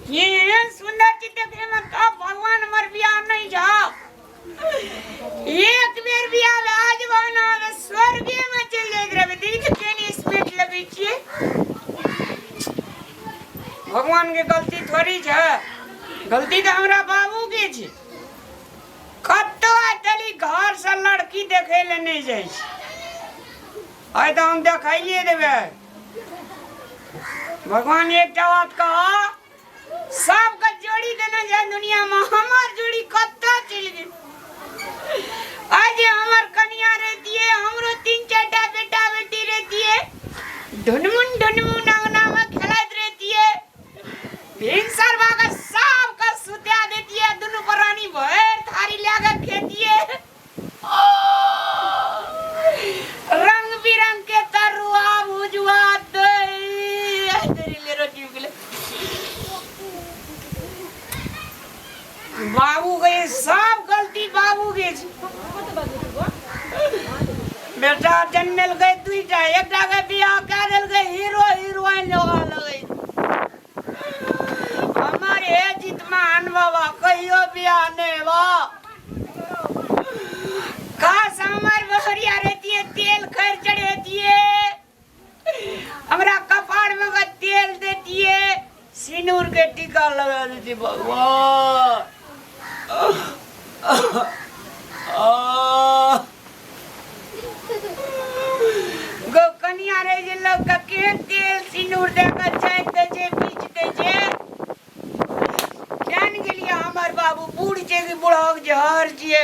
एहन सुंदर छी देखने में तब भगवान हमर बियाह नहीं जाओ। एक बेर बियाह भए जेबो ने तऽ स्वर्गे में चलि जाइत रहबै। देखी तऽ केहन स्पीड लगै छियै। भगवान के गलती थोड़ी छै, गलती तऽ हमरा बाबू के छै। कतौ आइ तली घर से लड़की देखै लए नहि जाइ छै। आइ तऽ हम देखाइए देबै। भगवान एकटा बात कह, सबके जोड़ी देने छै दुनिया में, हमर जोड़ी कतऽ चलि गेल? आइ जे हमर कनिया रहितियै, हमरो तीन चारिटा बेटा बेटी रहितियै, ढुनमुन ढुनमुन अंगना में खेलाइत रहितियै, भिनसर भऽ कऽ सबके सुता दैतियै, दुनू प्राणी भरि थारी लए कऽ खेतियै, रंग बिरंग के तरुआ भुजुआ दही ले रोटी उगले। बाबू के सब गलती बाबू के छै। बेटा जन्मेलकै दुईटा, एकटा के बियाह कए देलकै, हीरो हीरोइन लगा लगै। हमर हे जितमान बाबा कहियो बियाह नहि हेबा। काश हमर बहरिया रहतिए, तेल खैर चढ़ेतिए, हमरा कपार में के तेल देतिए, सिनूर के टीका लगा देती। भगवान गो कनिया रहे जे लोग के केहन तेल सिनूर दे के चाटि दै छै, पीच दै छै। जान गेलियै हमर बाबू बूढ़ छै कि बूढ़क जहर छियै,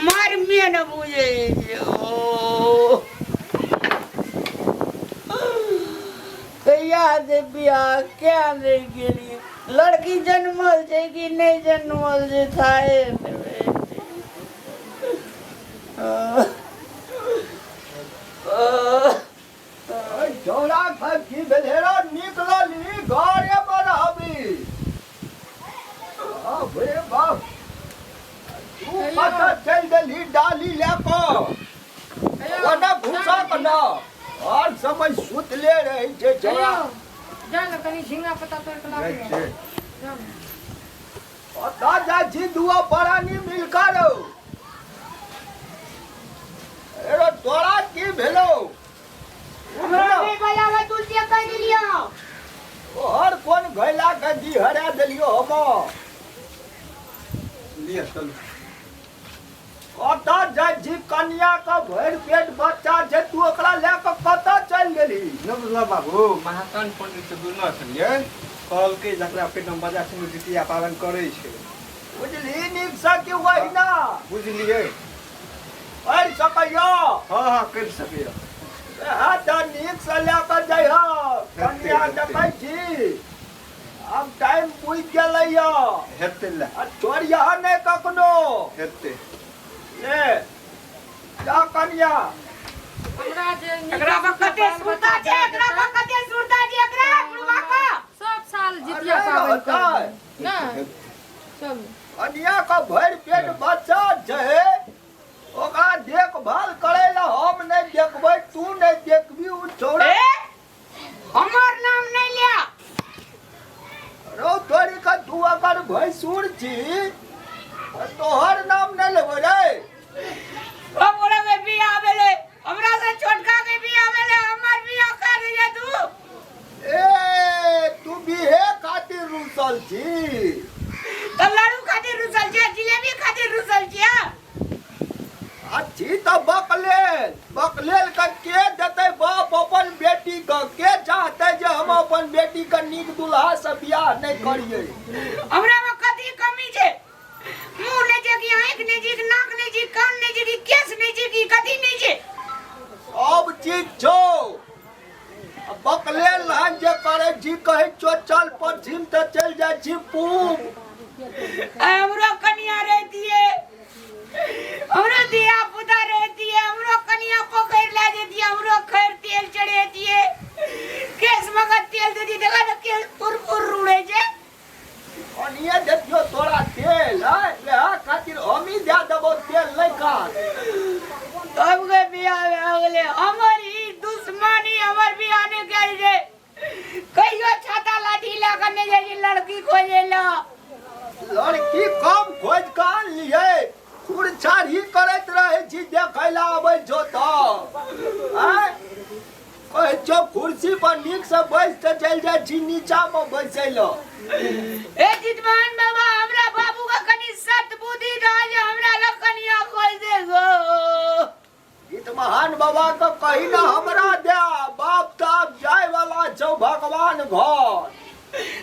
मरमे न बुझै छै। ओ कहिया से बियाह क्या नहि गेलियै, लड़की जनमल छै कि नहि जनमल छै थाहे नहि। छौड़ा की भेलै रो? निकलली घरे पर रहबी? बाप रे बाप, तू कतऽ चलि देलही डाली लए कऽ? ओना घुसा कऽ न हर समय सुतले रहै छै छौड़ा। जा ने कनि झिंगा पत्ता तोड़ि कऽ लाबू ने। जा ने। कतऽ जाइ छी दुओ परानी मिल कऽ रौ? अरे तोरा की भेलौ? हमरा नहि बजाबै, तुलसी कहि देलियौ। तोहर कोन घैला के जी हरा देलियौ हम? लिअ, चलू। कतऽ जाइ छी? कनिया के भरि पेट बच्चा छै, तू ओकरा लए कऽ कतऽ चलि गेलही? नहि बुझलऽ बाबू, महाकान पंडित से बुझना छलियै, कहलकै जकरा पेटमे बच्चा छै ओ जितिया पाबनि करै छै। बुझली नीकसँ कि ओहिना? बुझलियै। करि सकैया? हँ हँ, करि सकैया। वएह तऽ नीकसँ लए कऽ जइह कनिया। हेतै। देखै छी आब टाइम बुझि गेलैया। हेतै ले। आ छोड़ियह नहि कखनो। हेतै। ले जा कनिया। हमरा जे नीक एकरा पर सुन्दर कते बाल सुरता बच्चा छै, एकरा पर कते सुरता छै एकरा बुढ़वा का। सब साल जितिया अरे पाबनि रहतै। करबै ने, चलू। कनिया के भरि पेट बच्चा छै, ओकरा देखभाल करै लए हम नहि देखबै, तू नहि देखबी, ओ छौड़ा? ए, हमर नाम नहीं लिया। रौ तोरी के, तू अगर भैंसुर छी तऽ तोहर नाम नहि लेबै रे? हमरा के बियाह भेलै, हमरा से छोटका के बियाह भेलै, हमर बियाह कर दे तू। ए, तू बिहे खातिर रुसल छी? तऽ लाडू खातिर रुसल छियै, जिलेबी खातिर रुसल छियै? अच्छी तऽ बकलेल बकलेल के के देतै बाप अपन बेटी के? के चाहतै जे हम अपन बेटी के नीक दुल्हा से बियाह नहि करियै? हमरा में कथी कमी छै? मुंह नहि छै कि आँखि नहि छै कि नाक नहि छै, कान नहि छै कि केस नहि छै कि कथी नहि छै? सब चीज छौ। आ बकलेल लहन जे करै छी, कहै छौ चल पश्चिम तऽ चलि जाइ छी पूब। आ हमरो कनिया रहितियै, हमरो धिया पुता रहितियै, हमरो कनिया पकड़ि लए जैतियै, हमरो खैर तेल चढ़ेतियै, केस मगर तेल देतियै। देखा तऽ केस फुर फुर उड़ै छै। ओनिये देतियो तोरा तेल है, वएह खातिर हमही दए देबौ तेल, नहि कान। तब के बियाह भए गेलै। हमर ई दुश्मनी, हमर बियाह नहि कयल छै। कहियो छाता लाठी लए कऽ नहि जाइ छी लड़की खोजै लए। लड़की कम खोज कऽ आनलियै खुरछारी करैत रहै छी देखै लए आबै छौ तऽ आँय कहै छौ कुर्सी पर नीक से बैस तऽ चलि जाइ छी नीचा मे बैसै लए। ए जितमान बाबा, हमरा बाबू के कनि सत बुद्धि दऽ जे हमरा लग कनिया खोज दे गो। जितमहान बाबा के कही ना हमरा दे, बाप तऽ आब जाय वाला छौ भगवान घर।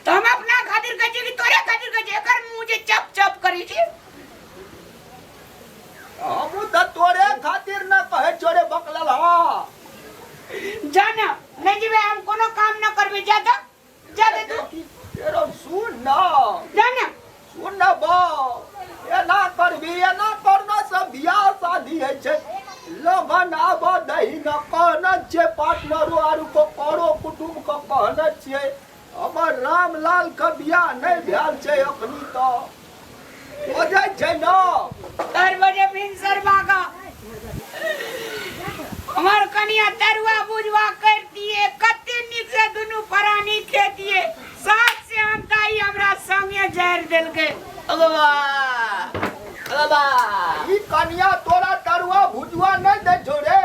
तऽ हम अपना खातिर कहै छियै कि तोरे खातिर कहै छियै? एकर मुँह जे चप चप करै छै। हमहूँ तऽ तोरे खातिर न कहै छौ रे बकलल। हा जा ना, नहि जेबै हम, कोनो काम न करबै। जा तऽ जा दे तू। तेरो सुन न। जा ना। सुन न बा, एना करबी, एना करना सब बियाह शादी होइ छै। लगन आब दही न कहने छियै पार्टनरो आरू को करो कुटुम्ब के कहने छियै, हमर रामलाल के बियाह नहि भेल छै अखनी, तऽ हो जाइ छै न। 4 बजे भिनसर बागा हमर कनिया तरुआ बुझवा कर दिए, कते नीक से दुनू प्राणी खेतिए। सात से हम ताई हमरा संगे जारि देलकै। अगवा अगवा ई कनिया तोरा तरुआ भुजुआ नहि दै छौ रे?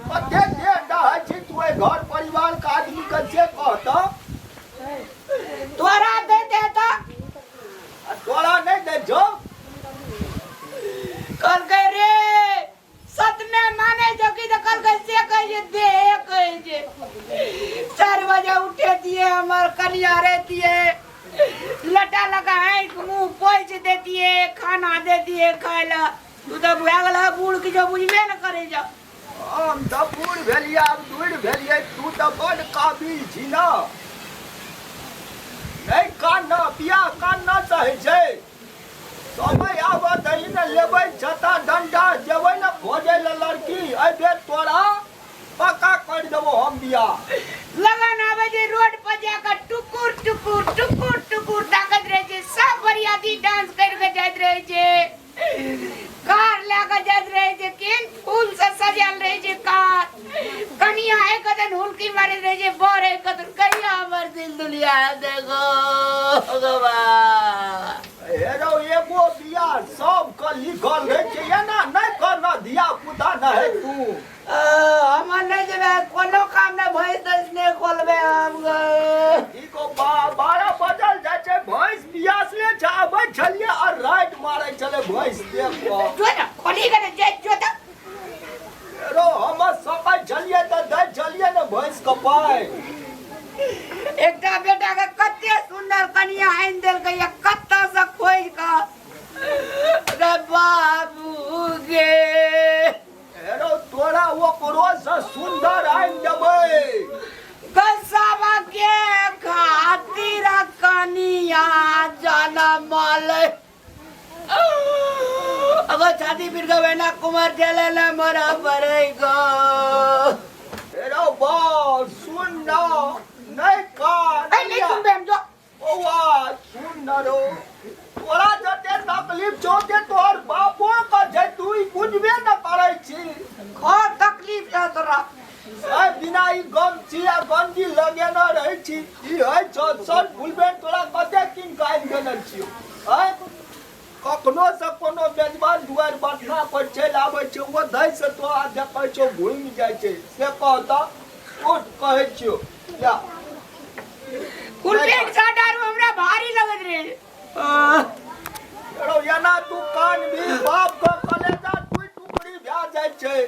कते देह डहै छी तू एहि घर परिवार के आदमी के से कहतऽ। तोरा दैत हेतऽ। आ तोरा नहि दै छौ? कहलकै रे सतमे माने छौ कि? तऽ कहलकै से कहै छै देहे कहै छै। 4 बजे उठे दिए, हमर कनिया रहतिए, लटा लगा आँखि मुँह पोछि देतिए, खाना देतिए खाय लए। तू तऽ भए गेल बूढ़, किछो बुझबे ने करै छौ। हम तऽ बूढ़ भेलियै, आब दूर भेलियै, तू तऽ बड्ड काबिल छी ने। नहि कान बियाह कान चाहै छै, समय आबऽ दही ने, लेबै छता डंडा, जेबै ने खोजै लए लड़की। एहि बेर तोरा पक्का करि देबो हम बियाह। लगन आबै छै, रोड पर जाकऽ टुकुर टुकुर टुकुर टुकुर ताकैत रहै छै। सब बरियाती डांस करि कऽ जाइत रहै छै, कार लए कऽ जाइत रहै छै, केहन फूल से सजायल रहै छै कार। कनिया एक दिन हुलकी मारैत रहै छै, बर एक दिन। कहिया हमर दिल दुनिया देखो भगवान। हे रौ, एगो बियाह सबके लिखल रहै छै, एना नहि करना धिया पुता नहि तू। हमर नहि जेबै, कोनो काम नहि, भैंस तैंस नहि खोलबै हम गो। ई को 12 बजल जाइ छै, भैंस बियासले छै, आबै छलियै आ राति मारै छलै भैंस देख कऽ। जो ने खोली के ने जाय जो तऽ। रो हम सकै छलियै तऽ दै छलियै ने भैंस के पाइ। एकटा बेटा के कते सुंदर कनिया आनि देलकै या कतऽ से खोजि कऽ रे बाबू गे। हेरो तोरा ओकरो से सुंदर आनि देबै। गसाबा के खातिर कनिया जनमल, अगर छाती पीट के बहना कुमार चले ना मरा पड़ेगा। हेरो बाल सुन ना, नहीं कान। अरे नहीं सुनबे हम जो। बौआ सुन न रो, तोरा जते तकलीफ छौ ते तोहर बापो के छै, तू ई बुझबे न करै छी। खो तकलीफ छौ तोरा। ए बिना ई गमछी आ गंजी लगेने रहै छी, ई होइ छौ शर्ट फुल पैंट तोरा कते कीन कऽ आनि देने छियौ? आँय, कखनो से कोनो मेजबान दुआरि बटना पर चलि आबै छै, ओ धै से तोरा देखै छौ घुमि जाइ छै, से कहता उठ कहै छियौ या। फुल पैंट शर्ट आरू हमरा भारी लगैत रहे। रौ एना तू कान भी, बाप के कलेजा टूटि टुकड़ी भए जाइ छै।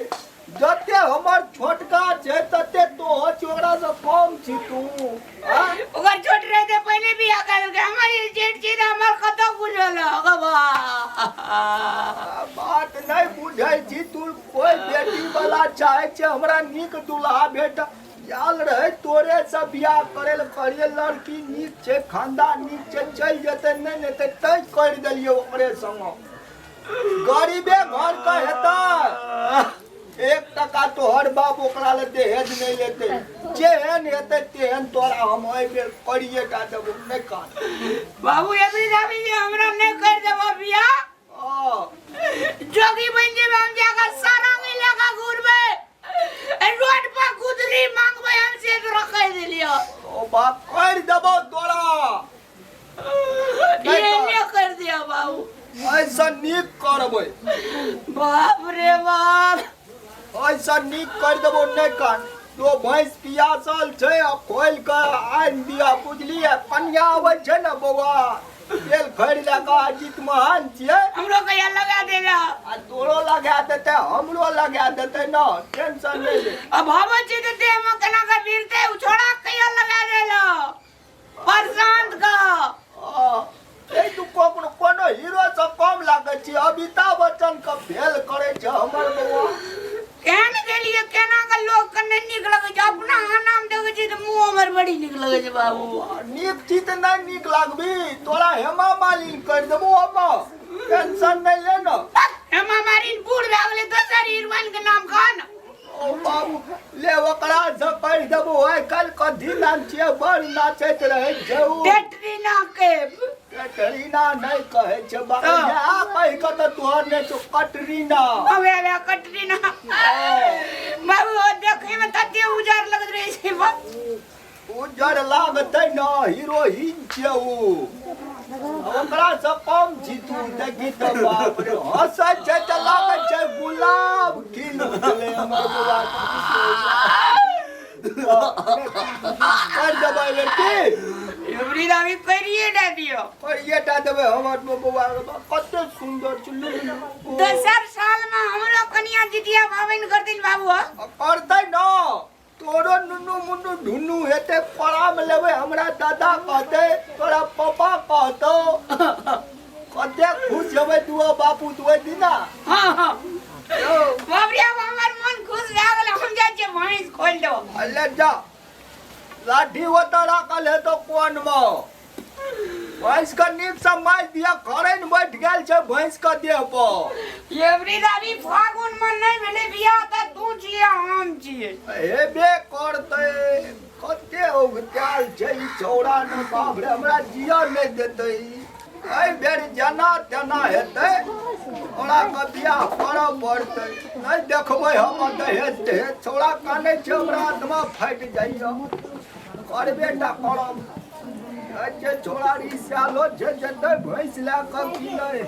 जते हमर छोटका छै तते तो ओकरा से कम छी तू। आँय? ओकर छोट रहते पहले भी आ देलकै, हमर ई जेठ छी तऽ हमर कतऽ बुझल अगबा। बात नहि बुझै छी तू। कोइ बेटी वाला चाहै छै हमरा नीक दुल्हा भेट आयल रहै, तोरे से बियाह करै लए, कहलियै लड़की नीक छै, खानदान नीक छै, चलि जेतै, नहि लेतै, तैं करि देलियै ओकरे संग। गरीबे घर के हेतै, 1 टका तोहर बाप ओकरा लए दहेज नहि लेतै। जेहन हेतै तेहन तोरा हम एहि बेर करिए टा देबो। नहि कान बाबू, एबरी दाबी जे हमरा नहि कर देबो बियाह, जोगी बनि जेबै हम, जाकऽ सारंगी लऽ कऽ घुरबै, रोड पर गुदरी मांगबै हम, से तोरा कहि देलियौ। ओ बाप कर देबो तोरा। ये ने कर दिया बाबू। ऐसा नीक करबै। बाप रे बाप। ऐसा नीक कर देबो नहि कान। तो भैंस पियासल छै आ खोलि कऽ आनि दिअ, बुझलियै? कनिया अबै छै ने बौआ, तेल खैर लए कऽ अजीत महान छियै। हमरो कहिया लगा देला? आ तोरो लगा देतै, हमरो लगा देतै न, टेंशन नहि ले। अब भाबै छै तऽ देह में केना कऽ भिड़तै उ छोड़ा कहिया लगा देला प्रशांत का? ए तू कोनो कोनो हीरो से कम लागै छी, अमिताभ बच्चन के फेल करै छै हमर बौआ। केहन गेलियै केना के लोक के नहि नीक लगै छै, अपना आनाम देखै छै तऽ मुँह हमर बड़ी नीक लगै छै बाबू। नीक छी तऽ नहि नीक लागबी? तोरा हेमा मालिन कर देबो हम, टेंशन नहि ले न। हेमा मालिन बूढ़ भए गेलै, दोसर हीरोइन के नाम कह न। ओ बाबू ले, ओकरा से कहि देबो। आइ काल्हि कथी नाम छियै, बड़ नाचैत रहै छै उ। कैटरीना कैफ। कैटरीना नहि कहै छै बाबू, इएह कहि कऽ तऽ तोहर नहि छौ कटरीना। अबे अबे कटरीना बाबू, ओ देखै में तते उजर लगैत रहै छै बा। उज्जर लागतै न, हीरोइन छियै उ, ओकरा से कम छी तू? देखी तऽ बाप रे, हँसै छै तऽ लागै छै गुलाब खिल उठलै हमर बौआ। कर देबै बेटी। एबरी दामी करिए दे दियो। करिए टा देबै हमर बौआ, कते सुन्दर छै लुलु। दोसर साल में हमरो कनिया जितिया पाबनि करथिन बाबू। करतै न, तोरो नुनू मुन्नू ढुन्नू हेतै, कोरामे लेबै, हमरा दादा कहतै, तोरा पापा कहतौ, कते खुश हेबै दुओ बापू ओहि दिना। हाँ हाँ बाप रे, अब हमर मन खुश भए गेल, हम जाइ छियै भैंस खोलि देबो। अले जा, लाठी ओतऽ राखल हेतौ कोनमे, भैंस के नीक से मारि दिअ, खरैन बैठ गेल छै भैंस के देह पर। एबरी दाबी फागुन में नहीं भेलै बियाह तऽ तू छियै हम छियै। हेबे करतै, कते उगतायल छै ई छौड़ा ने, बाप रे, हमरा जियऽ नहि देतै। एहि बेर जेना तेना हेतै ओकरा के बियाह करऽ पड़तै, नहि देखबै हम दहेज तहेज। छौड़ा कानै छै, हमरा आत्मा फाटि जाइए, करबे टा करब। जे छोड़ा रिसालो छै जेतै भैंस लए कऽ की नहि।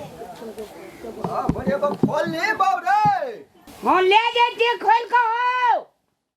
हँ, एगो खोल ली बाउ रे। हाँ, ले जाइ छियै खोलि कऽ।